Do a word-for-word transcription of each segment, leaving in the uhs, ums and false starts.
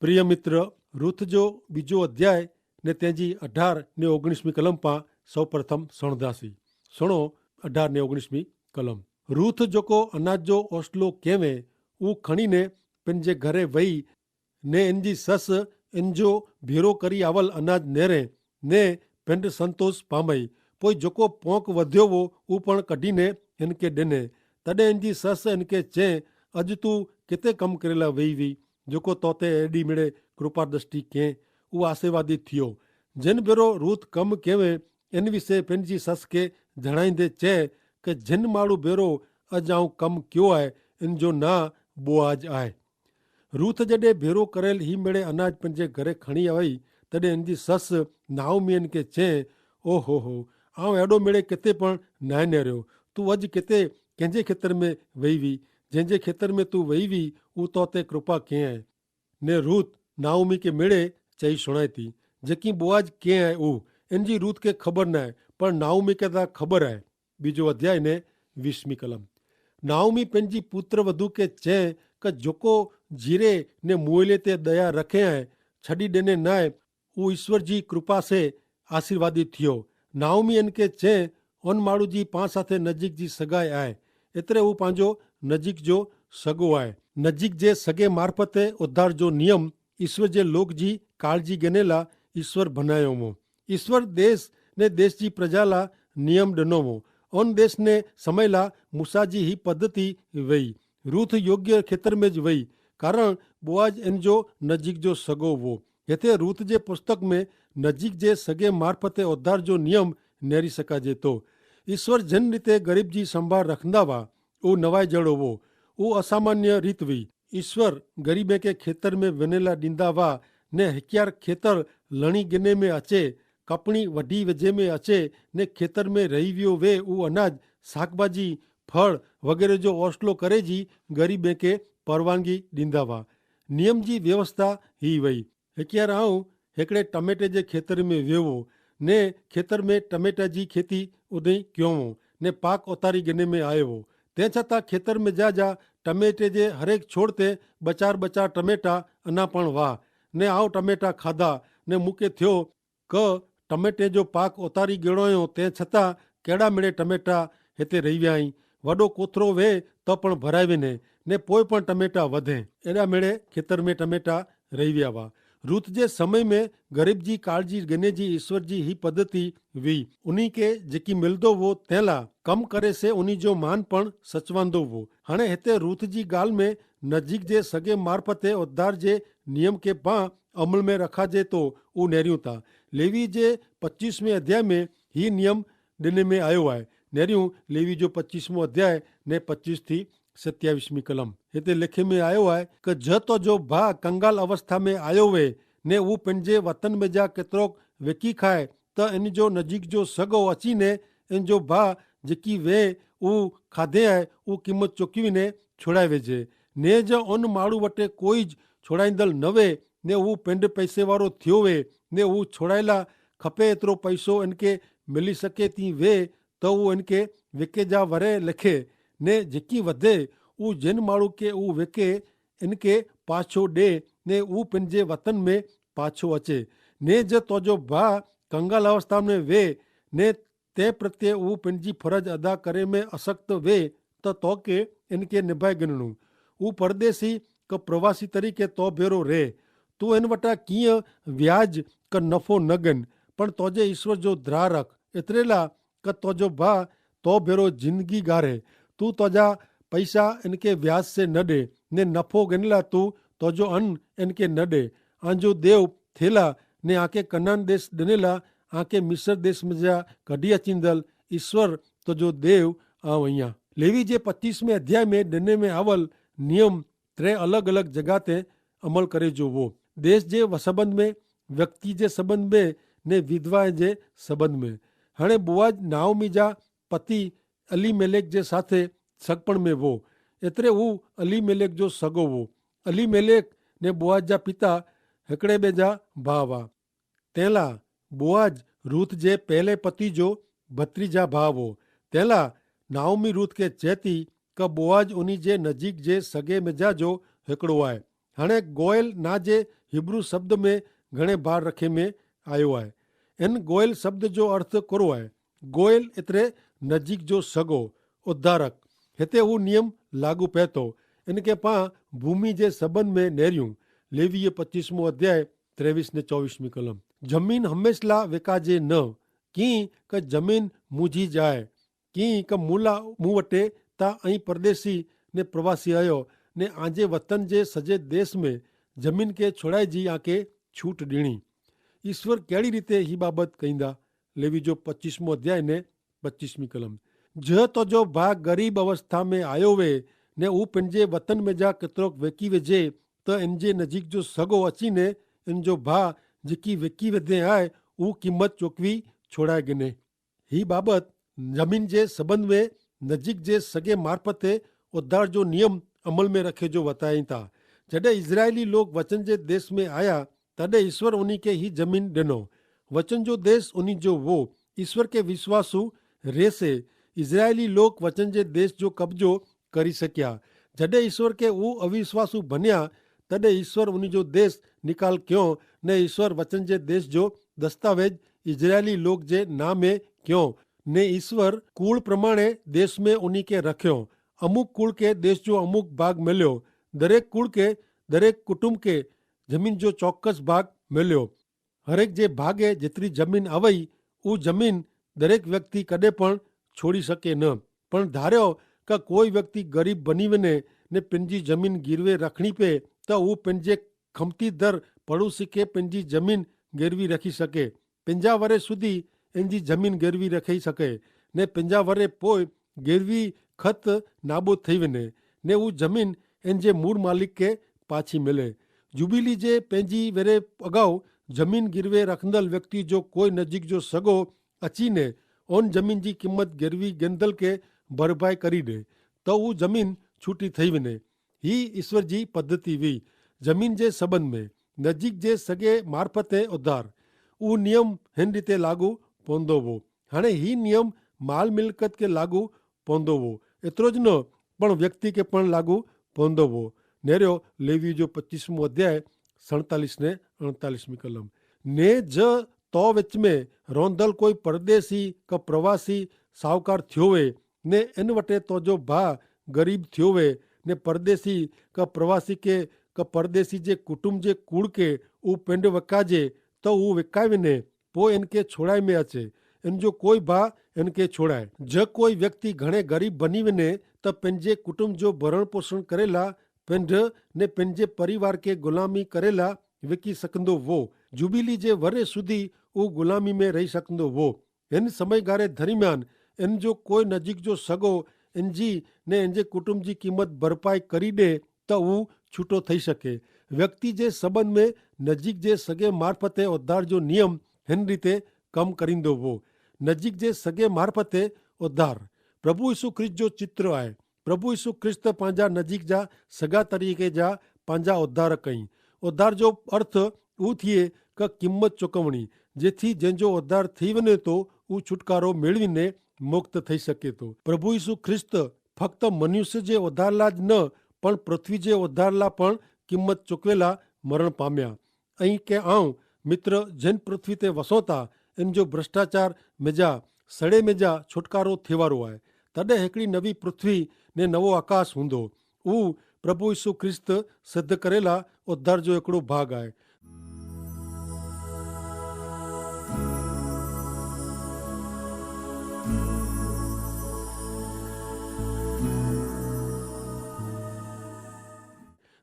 પ્રિય મિત્ર, રૂથ જો બીજો અધ્યાય ને તેની અઢાર ને ઓગણીસમી કલમ પા સૌપ્રથમ સણધાસી. સણો, અઢાર ને ઓગણીસમી કલમ. રૂથ જોકો અનાજ જો ઓસલો કહેવે, ઉં ખણીને પેનજે ઘરે વહી, ને એનજી સસ એનજો ભેરો કરી આવલ અનાજ નેરે, ને પેંડ સંતોષ પામય. પોઈ જોકો પોંક વધ્યો વો, ઉપણ કઢીને એનકે ડેને. તદે એનજી સસ એનકે ચે, અજ તું કેતે કમ કરેલા વહી વી, જોકો તોતે એડી મેળે કૃપાદષ્ટિ કે? ઉ આશીર્વાદિત થિયો. જેન ભેરો રૂથ કમ કહેવે, એન વિશે પેનજી સસ કે જણાઈ દે ચે, કે જેન માળુ ભેરો અજ આઉં કમ ક્યો આય, એન જો ના બોઆજ આય. રૂથ જડે ભેરો કરેલ હી મેળે અનાજ પંજે ઘરે ખણી આવઈ, તદે એનજી સસ નાઉમી એનકે ચે, ઓહો હો, આઉં એડો મેળે કેતે પણ નાય ને રહ્યો. તું અજ કેતે કેંજે ખેતર મેં વહી વી? જેંજે ખેતર મેં તું વહી વી, ઉતો તે કૃપા કેં આય. ને રૂથ નાઉમી કે મેળે ચહી સુણાયતી, જેકી બોઆજ કેં આય ઉહ. એનજી રૂથ કે ખબર નાય, પણ નાઉમી કે તા ખબર આય. બીજો અધ્યાય ને વીસમી કલમ. નાઉમી પેનજી પુત્ર વધુ કે ચે, કે જોકો જીરે ને મુએલે તે દયા રખે આય, છડી દેને નાય, ઉહ ઈસ્વર જી કૃપા સે આશીર્વાદી થિયો. નાઉમી એન કે ચે, ઓન માળુ જી પાંચ સાથે નજીક જી સગાઈ આય, એતરે ઉહ પાંજો નજીક જો સગો આય. નજીક જે સગે મારફતે ઉદ્ધાર જો નિયમ ઈસ્વર જે લોક જી કાળજી ગનેલા ઈસ્વર ભનાયો વો. ઈસ્વર દેશ ને દેશ જી પ્રજાલા નિયમ ડનો વો. અન દેશ ને સમયલા મૂસા જી હી પદ્ધતિ વય. રૂથ યોગ્ય ખેતર મેં જ વય, કારણ બોઆજ એન જો નજીક જો સગો વો. હેતે રૂથ જે પુસ્તક મેં નજીક જે સગે મારફતે ઉદ્ધાર જો નિયમ નેરી સકાજે તો. ઈસ્વર જેન રીતે ગરીબ જી સંભાર રખંદા વા, ઉહ નવાઈ જેડો વો. ઉહ અસામાન્ય રીત વી. ઈસ્વર ગરીબે કે ખેતર મેં વેનેલા દીંદા વા, ને હેક્યાર ખેતર લણી ગેને મેં અચે, કપણી વઢી વજે મેં અચે, ને ખેતર મેં રહી વ્યો વે ઉહ અનાજ, શાકભાજી, ફળ વગેરે જો ઓસલો કરે જી ગરીબે કે પરવાનગી દીંદા વા. નિયમ જી વ્યવસ્થા હી વય. હેક્યાર આઉં હેકડ઼ે ટમેટે જે ખેતર મેં વેવો, ને ખેતર મેં ટમેટા જી ખેતી ઉદય ક્યોવો, ને પાક ઓતારી ગને મેં આયો વો. તે છતાં ખેતર મેં જા જા ટમેટે જે હરેક છોડ તે બચાર બચાર ટમેટા અના પણ વાહ, ને આવ ટમેટા ખાધા, ને મુકે થ્યો કે ટમેટે જો પાક ઓતારી ગેણોયો, તે છતાં કેડા મેળે ટમેટા હેતે રહિવ્યા હી. વડો કોથરો વે તો પણ ભરાવે ને, ને પોય પણ ટમેટા વધે. એડા મેળે ખેતર મેં ટમેટા રહિવ્યા વા. રૂથ જે સમય મેં ગરીબ જી કાળજી ગને જી ઈસ્વર જી હી પદ્ધતિ વી. ઉની કે જેકી મિલદો વો તેલા કમ કરે સે ઉની જો માન પણ સચવાંદો વો. હણે હેતે રૂથ જી ગાલ મેં નજીક જે સગે મારફતે ઉદ્ધાર જે નિયમ કે પા અમલ મેં રખાજે તો ઉનેર્યું તા. લેવી જે પચ્ચીસમે અધ્યાય મેં હી નિયમ દેને મેં આયો હૈ. નેર્યું લેવી જો પચ્ચીસમો અધ્યાય ને પચ્ચીસ થી સત્યાવિશ મી કલમ. હેતે લેખે મેં આયો હૈ કે જો તો જો ભા કંગાલ અવસ્થા મેં આયો વે, ને ઉં પેનજે વતન મેં જા કેતરોક વેકી ખાય, તો એન જો નજીક જો સગો અચી ને એન જો ભા જેકી વે ઉં ખાધે હૈ ઉં કિંમત ચોકવી ને છોડાય વેજે. ને જો અન માળુ વટે કોઈ જ છોડાઈંદલ નવે, ને ઉં પેંડ પૈસે વારો થ્યો વે, ને ઉં છોડાયેલા ખપે એતરો પૈસો એનકે મિલી સકે તી વે, તો ઉં એનકે વેકે જા વરે લખે. ને જેકી વધે ઉં જેન માળુ કે ઉં વેકે એનકે પાછો ડે, ને ઉં પેનજે વતન મેં પાછો અચે. ને જે તોજો ભા કંગાલ અવસ્થા મેં વે, ને તે પ્રત્યે ઉં પેનજી ફરજ અદા કરે મેં અસક્ત વે, તો તો કે એનકે નિભાઈ ગનનું. ઉં પરદેશી કે પ્રવાસી તરીકે તો ભેરો રહે. તું એન વટા કિંય વ્યાજ કે નફો ન ગન, પણ તોજે ઈસ્વર જો દ્રારક એતરેલા કે તોજો ભા તો ભેરો જિંદગી ગારે. તું તોજા પૈસા એનકે વ્યાજ સે ન દે, ને નફો ગનેલા તું તોજો અન એનકે ન દે. આંજો દેવ થેલા ને આંકે કનાન દેશ દનેલા આંકે મિસર દેશ મેં જા કઢ઼િયા ચિંદલ ઈસ્વર તોજો દેવ. આવ અહિયા લેવી જે પચ્ચીસમે અધ્યાય મેં દને મેં આવલ નિયમ ત્રે અલગ અલગ જગાતે અમલ કરે જો વો. દેશ જે સંબંધ મેં, વ્યક્તિ જે સંબંધ મેં, ને વિધવા જે સંબંધ મેં. હણે બોઆજ નાઓમી જા પતિ અલી મેલેક જે સાથે સગપણ મેં વો. એતરે ઉં અલી મેલેક જો સગો વો. અલી મેલેક ને બોઆજ જા પિતા હેકડ઼ે બે જા ભા વા. તેલા બોઆજ રૂથ જે પહેલે પતિ જો ભત્રી જા ભા વો. તેલા નાઉમી રૂથ કે ચેતી કે બોઆજ ઉની જે નજીક જે સગે મેં જા જો હેકડો આય. હણે ગોયલ ના જે હીબ્રૂ શબ્દ મેં ઘણે ભાર રખે મેં આયો આય. એન ગોયલ શબ્દ જો અર્થ કરો આય. ગોયલ એતરે નજીક જો સગો ઉદ્ધારક. હેતે હુ નિયમ લાગુ પૈતો. એન કે પા ભૂમિ જે સંબંધ મેં નેર્યું. લેવીય પચ્ચીસમો અધ્યાય ત્રેવીસ ને ચોવીસમી કલમ. જમીન હમેંશલા વેકાજે ન. કિંક જમીન મુજી જાય કિંક મુલા મુવટે તા અહીં પરદેશી ને પ્રવાસી અયો. ને આજે વતન જે સજે દેશ મેં જમીન કે છોડાઈ જી આકે છૂટ ડીણી. ઈસ્વર કેડી રીતે હી બાબત કહીંદા? લેવી જો પચ્ચીસમો અધ્યાય ને પચ્ચીસમી કલમ. જો તો જો ભા ગરીબ અવસ્થા મેં આયો વે ને ઉપને જે વતન મેં જા કેતરોક વેકી વેજે, તો એન જે નજીક જો સગો અચી ને એન જો ભા જેકી વેકી વેધે આય ઉહ કિંમત ચોકવી છોડાય ગને. હી બાબત જમીન જે સંબંધ મેં નજીક જે સગે મારફતે ઉદ્ધાર જો નિયમ અમલ મેં રખે જો વતાઈ તા. જડે ઇઝરાયેલી લોક વચન જે દેશ મેં આયા, તદે ઇશ્વર ઉની કે હી જમીન ડેનો. વચન જો દેશ ઉની જો વો. ઇશ્વર કે વિશ્વાસુ રહેશે. ઇઝરાયેલી લોક વચન જે દેશ જો કબજો કરી શક્યા. જડે ઇશ્વર કે ઉં અવિશ્વાસુ ભન્યા, તદે ઇશ્વર ઉની જો દેશ નિકાલ ક્યો. ને ઇશ્વર વચન જે દેશ જો દસ્તાવેજ ઇઝરાયેલી લોક જે નામે ક્યો. ને ઇશ્વર કુળ પ્રમાણે દેશ મેં ઉની કે રખ્યો. અમુક કુળ કે દેશ જો અમુક ભાગ મેલ્યો. દરેક કુળ કે દરેક કુટુંબ કે જમીન જો ચોક્કસ ભાગ મેલ્યો. હરેક જે ભાગે જેતરી જમીન આવય ઉ જમીન દરેક વ્યક્તિ કદે પણ છોડી શકે ન. પણ ધાર્યો કે કોઈ વ્યક્તિ ગરીબ બની વેને ને પેનજી જમીન ગીરવે રખણી પે, તો ઉ પેનજે ખમતી દર પડોશી કે પેનજી જમીન ગેરવી રખી શકે. પેનજા વરે સુધી એનજી જમીન ગેરવી રખી શકે. ને પેનજા વરે પોય ગેરવી ખત નાબૂદ થઈ વેને. ને ઉ જમીન એનજે મૂળ માલિક કે પાછી મેલે. જુબિલી જે પેનજી વરે અગાઉ જમીન ગિરવે રખંદલ વ્યક્તિ જો કોઈ નજીક જો સગો અચીને ઓન જમીન જી કિંમત ગિરવી ગેંદલ કે ભરભાઈ કરી દે, તો ઉ જમીન છૂટી થઈ વેને. હી ઇશ્વર જી પદ્ધતિ વી. જમીન જે સંબંધ મેં નજીક જે સગે મારફતે ઉધાર. ઉ નિયમ હેન રીતે લાગુ પોંદો વો. હણે હી નિયમ માલ મિલકત કે લાગુ પોંદો વો. એતરો જ ન પણ વ્યક્તિ કે પણ લાગુ પોંદો વો. નેર્યો લેવી જો પચ્ચીસમો અધ્યાય સણતાલીસ ને અણતાલીસમી કલમ. ને જ તો વેચમે રોંધલ કોઈ પરદેશી કા પ્રવાસી સાવકાર થ્યોવે, ને એન વટે તો જો ભા ગરીબ થ્યોવે, ને પરદેશી કા પ્રવાસી કે કા પરદેશી જે કુટુંબ જે કુળ કે ઉ પેંડ વકાજે, તો ઉ વેકાવે ને પો એન કે છોડાઈ મેં અચે. એન જો કોઈ ભા એન કે છોડાઈ. જે કોઈ વ્યક્તિ ઘણે ગરીબ બની વેને તો પેનજે કુટુંબ જો ભરણ પોષણ કરેલા પેંધ ને પેનજે પરિવાર કે ગુલામી કરેલા વેકી સકંદો વો. જુબિલી જે વરે સુધી ઉ ગુલામી મેં રહી સકંદો વો. એન સમયગારે ધરિમિયાન એન જો કોઈ નજીક જો સગો એન જી ને એન જે કુટુંબ જી કિંમત ભરપાઈ કરી દે, તો ઉ છૂટો થઈ શકે. વ્યક્તિ જે સંબંધ મેં નજીક જે સગે મારફતે ઉદ્ધાર જો નિયમ હેન રીતે કમ કરીંદો વો. નજીક જે સગે મારફતે ઉદ્ધાર પ્રભુ ઈસુ ખ્રિસ્ત જો ચિત્ર આય. પ્રભુ ઈસુ ખ્રિસ્ત પાંજા નજીક જા સગા તરીકે જા પાંજા ઉદ્ધાર કઈ. ઉદ્ધાર જો અર્થ ઉ થિયે કે કિંમત ચોકવણી, જેથી જેન જો ઉદ્ધાર થઈ વને તો ઉ છુટકારો મેળવીને મુક્ત થઈ શકે તો. પ્રભુ ઈસુ ખ્રિસ્ત ફક્ત મનુષ્ય જે ઉદ્ધારલા જ ન પણ પૃથ્વી જે ઉદ્ધારલા પણ કિંમત ચોકવેલા મરણ પામ્યા. અહીં કે આઉં મિત્ર જેન પૃથ્વી તે વસોતા એન જો ભ્રષ્ટાચાર મેજા સડે મેજા છુટકારો થેવારો આય. તદે હેકડી નવી પૃથ્વી ને નવો આકાશ હુંદો. ઉ પ્રભુ ઈસુ ખ્રિસ્ત સિદ્ધ કરેલા ઉદ્ધાર જો એકડો ભાગ આય.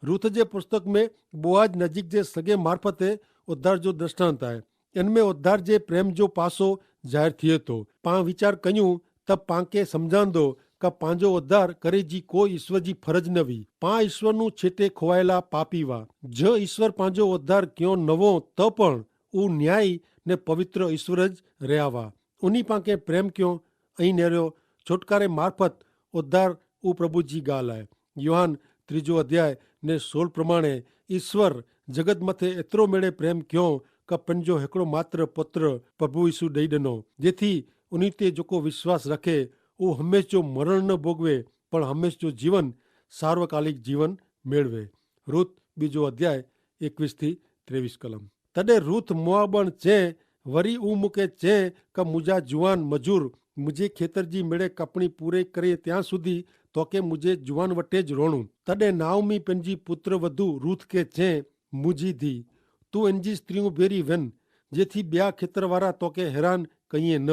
રૂથ જે પુસ્તક મેં બોઆજ નજીક જે સગે મારફતે ઉદ્ધાર જો દ્રષ્ટાંત આય. એન મેં ઉદ્ધાર જે પ્રેમ જો પાસો જાહેર થિયે તો. પાં વિચાર કહ્યું તબ પાંકે સમઝાંદો કે પાંજો ઉદ્ધાર કરે જી કોઈ ઈસ્વર જી ફરજ નવી. પાં ઈસ્વરનું છેટે ખોવાયેલા પાપી વા. જો ઈસ્વર પાંજો ઉદ્ધાર ક્યો નવો તો પણ ઉ ન્યાયી ને પવિત્ર ઈસ્વર જ રહ્યા વા. ઉની પાંકે પ્રેમ ક્યો અહીં નેર્યો. છુટકારે મારફત ઉદ્ધાર ઉ પ્રભુ જી ગાલ આય. યોહાન ત્રીજો અધ્યાય ને સોલ પ્રમાણે ઈસ્વર જગત મતે એતરો મેળે પ્રેમ ક્યો કે પન જો હેકડો માત્ર પત્ર પ્રભુ ઈસુ દઈ દનો, જેથી ઉની તે જોકો વિશ્વાસ રખે ઉ હમેંશ જો મરણ ન ભોગવે પણ હમેંશ જો જીવન સાર્વકાલિક જીવન મેળવે. રૂથ બીજો અધ્યાય એકવીસ થી ત્રેવીસ કલમ. તદે રૂથ મોઆબણ ચે, વરી ઉમુકે ચે, કે મુજા જુઆન મજૂર મુજે ખેતર જી મેળે કપણી પૂરે કરે ત્યાં સુધી તોકે મુજે જુઆન વટે જ રોણું. તદે નાઉમી પેનજી પુત્ર વધુ રૂથ કે ચે, મુજી ધી, તું એનજી સ્ત્રી ઉભેરી વેન, જેથી બ્યા ખેતરવારા તોકે હેરાન કહિએ ન.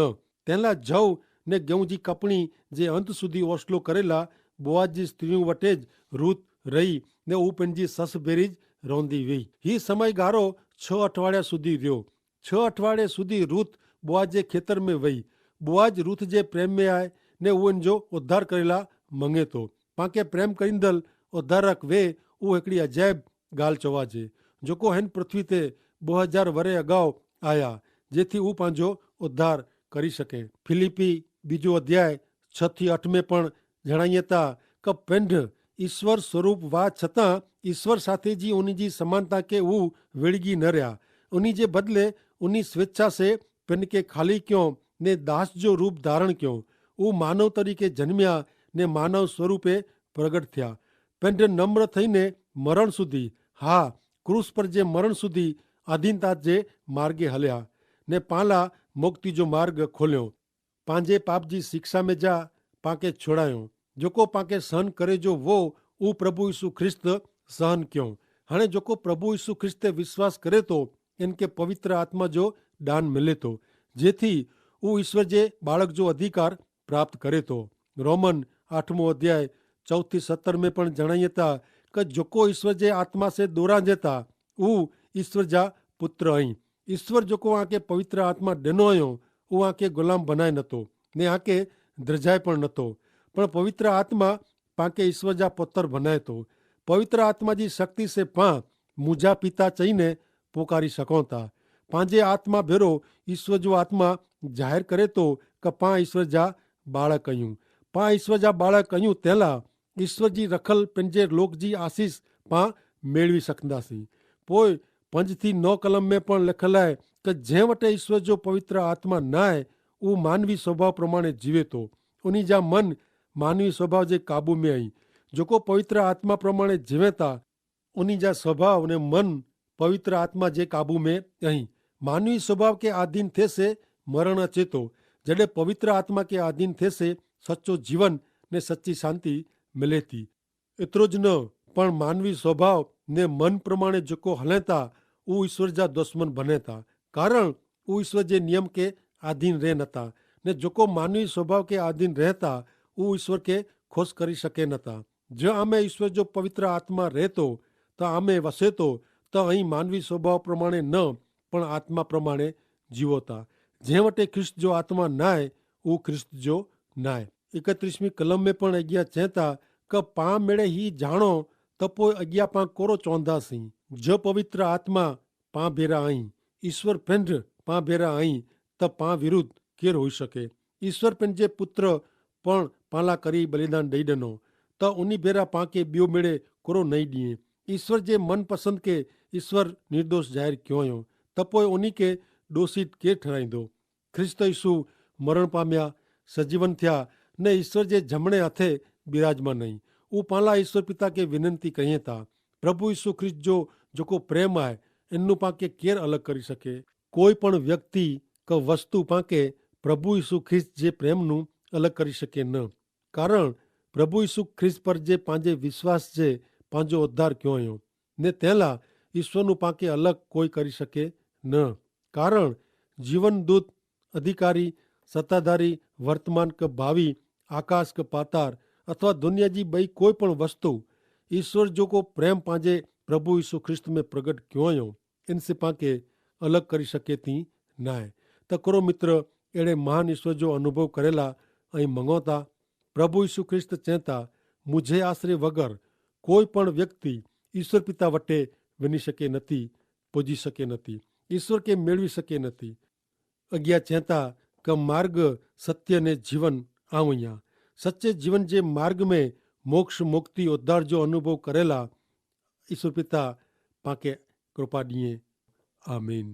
તેનલા જવ ને ગેઉંજી કપણી જે અંત સુધી ઓસલો કરેલા બોઆજી સ્ત્રી વટે જ રૂથ રહી, ને ઉપને જી સસ ભેરી જ રોંધી વહી. હી સમય ગારો છ અઠવાડિયા સુધી રહ્યો. છ અઠવાડિયા સુધી રૂથ બોઆજે ખેતર મેં વહી. બોઆજ રૂથ જે પ્રેમ મેં આય, ને ઉનજો ઉદ્ધાર કરેલા મંગેતો. પાંકે પ્રેમ કરીંદલ ઉદ્ધારક વે ઉહ હેકડી અજાયબ ગાલ ચોવાજે, જોકો હેન પૃથ્વી તે બહજાર વરે અગાઉ આયા, જેથી ઉપાંજો ઉદ્ધાર કરી શકે. ફિલિપ્પી બીજો અધ્યાય છ થી અઠ મેં પણ જણાયે તા, કે પેંધ ઈસ્વર સ્વરૂપ વા છતાં ઈસ્વર સાથે જી ઉની જી સમાનતા કે ઉહ વેડગી ન રહ્યા. ઉની જે બદલે ઉની સ્વેચ્છા સે પેંધ કે ખાલી ક્યો, ને દાસ જો રૂપ ધારણ ક્યો. ઉહ માનવ તરીકે જન્મ્યા, ને માનવ સ્વરૂપે પ્રગટ થ્યા. પેંધ નમ્ર થઈને મરણ સુધી, હા, ક્રૂસ પર જે મરણ સુધી આધીનતા જે માર્ગે હલ્યા, ને પાંલા મુક્તિ જો માર્ગ ખોલ્યો. પાંજે પાપજી શિક્ષા મેં જા પાંકે છોડાયો. જોકો પાંકે સહન કરે જો વો ઉપ્રભુ ઈસુ ખ્રિસ્ત સહન ક્યો. હણે જોકો પ્રભુ ઈસુ ખ્રિસ્તે વિશ્વાસ કરે તો એનકે પવિત્ર આત્મા જો દાન મિલે તો, જેથી ઉ ઈસવ જે બાળક જો અધિકાર પ્રાપ્ત કરે તો. રોમન આઠમો અધ્યાય ચૌથી સત્તર મેં પણ જણાયે તા, કે જોકો ઈસવ જે આત્મા સે દોરા જેતા ઉ ઈસવ જા પુત્ર અહીં. ઈસ્વર જોકો આંકે પવિત્ર આત્મા ડેનો અયો, ઉ આંકે ગુલામ ભનાય નતો, ને આંકે દ્રજાય પણ નતો. પણ પવિત્ર આત્મા પાંકે ઈસ્વર જા પોતર ભનાય તો. પવિત્ર આત્મા જી શક્તિ સે પાં મુજા પિતા ચઈને પોકારી સકોતા. પાંજે આત્મા ભેરો ઈસ્વર જો આત્મા જાહેર કરે તો, કે પાં ઈસ્વર જા બાળક અયું. પાં ઈસ્વર જા બાળક અયું તેલા ઈસ્વર જી રખલ પેનજે લોક જી આશીસ પાં મેળવી સકંદા સી. પોય પંજ થી નવ કલમ મેં પણ લેખલ હૈ, કે જે વટે ઈસ્વર જો પવિત્ર આત્મા નાય, ઉ માનવી સ્વભાવ પ્રમાણે જીવે તો. ઉની જા મન માનવી સ્વભાવ જે કાબૂ મેં અહીં. જોકો પવિત્ર આત્મા પ્રમાણે જીવે તા ઉની જા સ્વભાવ ને મન પવિત્ર આત્મા જે કાબૂ મેં અહીં. માનવી સ્વભાવ કે આધીન થે સે મરણ અચેતો, જડે પવિત્ર આત્મા કે આધીન થે સે સચો જીવન ને સચી શાંતિ મિલેતી. એતરો જ ન, પણ માનવી સ્વભાવ ને મન પ્રમાણે જોકો હલેતા ઉ ઈસ્વર જા દુશ્મન ભનેતા. કારણ ઉ ઈસ્વર જે નિયમ કે આધીન રહે નતા, ને જોકો માનવી સ્વભાવ કે આધીન રહેતા ઉ ઈસ્વર કે ખુશ કરી શકે નતા. જો આમે ઈસ્વર જો પવિત્ર આત્મા રહેતો, તો આમે વસેતો, તો અહીં માનવી સ્વભાવ પ્રમાણે ન, પણ આત્મા પ્રમાણે જીવોતા. જે વટે ખ્રિસ્ત જો આત્મા નાય, ઉ ખ્રિસ્ત જો નાય. એકત્રીસમી કલમ મેં પણ અગિયા ચેતા, કે પાં મેળે હી જાણો, તો પોય અગિયા પાં કોરો ચોંધા સી. જો પવિત્ર આત્મા પાં ભેરા અહીં, ઈસ્વર પેંધ પાં ભેરા અહીં, તો પાં વિરુદ્ધ કેર હોઈ શકે? ઈસ્વર પેંધ જે પુત્ર પણ પાલા કરી બલિદાન દઈ દનો, તો ઉની ભેરા પાંકે બ્યો મેળે કોરો નહીં દિયે? ઈસ્વર જે મનપસંદ કે ઈસ્વર નિર્દોષ જાહેર ક્યોંયો, તો પોય ઉની કે દોષિત કેર ઠરાઈ દો? ખ્રિસ્ત ઈસુ મરણ પામ્યા, સજીવન થ્યા, ને ઈસ્વર જે જમણે હાથે બિરાજમાન નહીં. ઉપાલા ઈસ્વર પિતા કે વિનંતી કહિએ તા. પ્રભુ ઈસુ ખ્રિસ્ત જો જોકો પ્રેમ આય, એનનું પાંકે કેર અલગ કરી શકે? કોઈ પણ વ્યક્તિ કે વસ્તુ પાંકે પ્રભુ ઈસુ ખ્રિસ્ત જે પ્રેમનું અલગ કરી શકે ન. કારણ પ્રભુ ઈસુ ખ્રિસ્ત પર જે પાંજે વિશ્વાસ જે પાંજો ઉદ્ધાર ક્યો અયો, ને તેલા ઈસ્વરનું પાંકે અલગ કોઈ કરી શકે ન. કારણ જીવનદૂત, અધિકારી, સત્તાધારી, વર્તમાન કે ભાવિ, આકાશ કે પાતાર, અથવા દુનિયા જી બઈ કોઈ પણ વસ્તુ, ઈસ્વર જોકો પ્રેમ પાંજે પ્રભુ ઈસુ ખ્રિસ્ત મેં પ્રગટ ક્યો અયો, એન સે પાંકે અલગ કરી શકે તી નાય. તો કરો મિત્ર, એડે મહાન ઈસ્વર જો અનુભવ કરેલા અહીં મંગોતા. પ્રભુ ઈસુ ખ્રિસ્ત ચેતા, મુઝે આશરે વગર કોઈ પણ વ્યક્તિ ઈસ્વર પિતા વટે વિની શકે નથી, પોજી શકે નથી, ઈસ્વર કે મેળવી શકે નથી. અગિયા ચેતા, કે માર્ગ, સત્ય ને જીવન આવયા. સચ્ચે જીવન જે માર્ગ મેં મોક્ષ મુક્તિ ઉદ્ધાર જો અનુભવ કરેલા ઈસ્વર પિતા પાંકે કૃપા દિયે. આમીન.